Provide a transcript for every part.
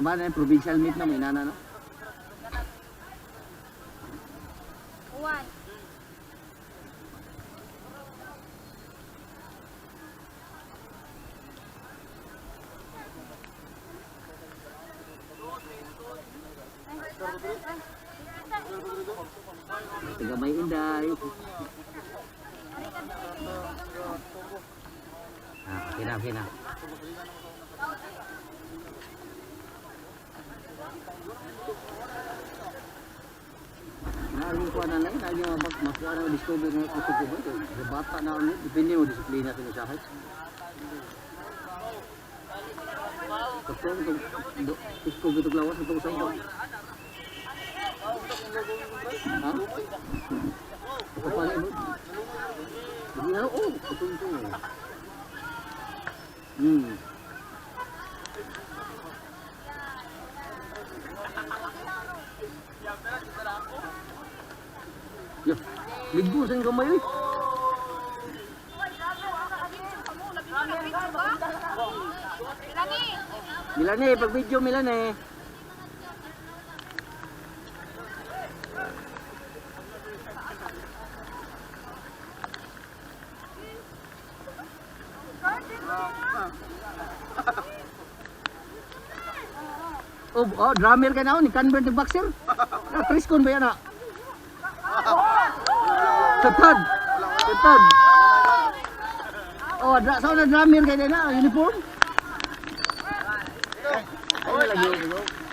Laban na provincial meet na may nana, no? Uwan. Taga may inday. Ah, okay na, okay na. Naging kuha na lang, naging makuha na discover ng kusog ko ba? Sa bata na ulit, depende mo disiplina sila sa akin. Katong, itong, discover itong lawas, itong sa ito. Ha? Kapala mo? Hindi na, oh, itong ito. Ya, ligo sa kamay eh. Milani! Milane, pag video Milane. Oh, drummer ka na ni convert to boxer. Ah, Triskon ba yan ah? Tatad. Tatad. Oh, sa na drummer kay na uniform. Ay, lagi.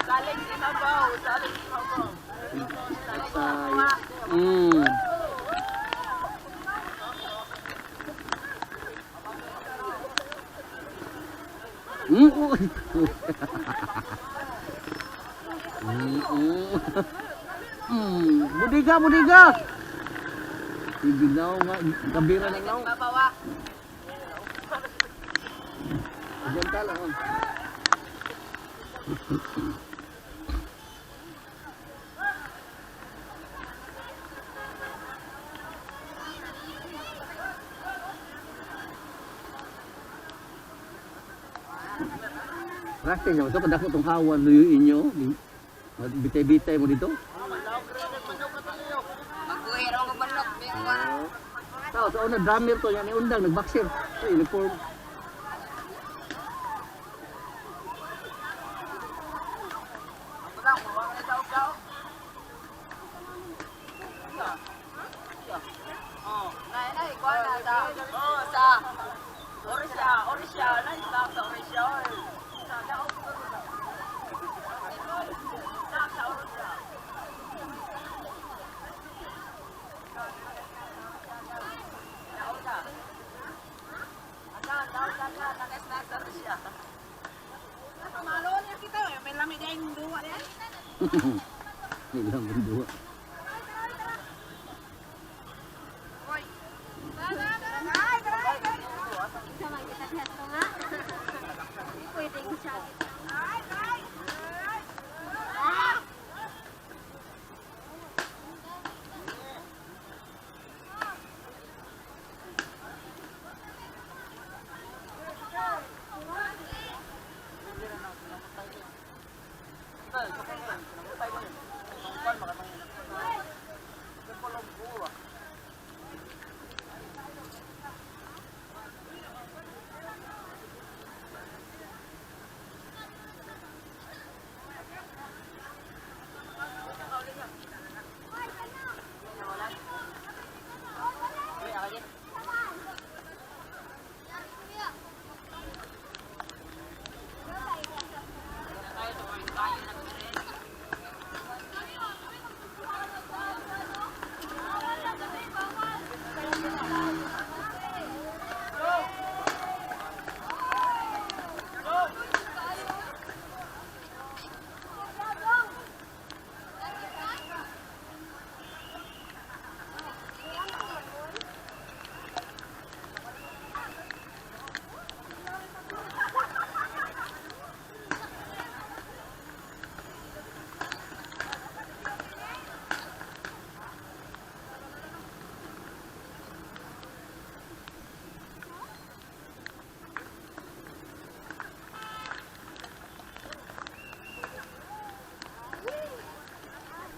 Saling sinabaw, saling sinabaw. Patay. Oh. Budiga, budiga. Sige na nga, kabira na nga. Babawa. Diyan ka lang. Oh. Practice naman. So, kadako itong hawan luyo inyo. Bitay-bitay mo dito. Magbuhir ang manok, Oo. Tao, sa una drummer to, yan undang, nag-boxer. So, uniform. Nay, nay, kuha na sa. Oh, sa. Orisya, Orisya, nay, sa sa Orisya. Sa daog ko sa. Sa sa Orisya. Daog na. Asa, daog na ka, nakas na sa Orisya. Malo niya kita eh. May lami din duwa yan. Nilang dua.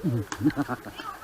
Ha.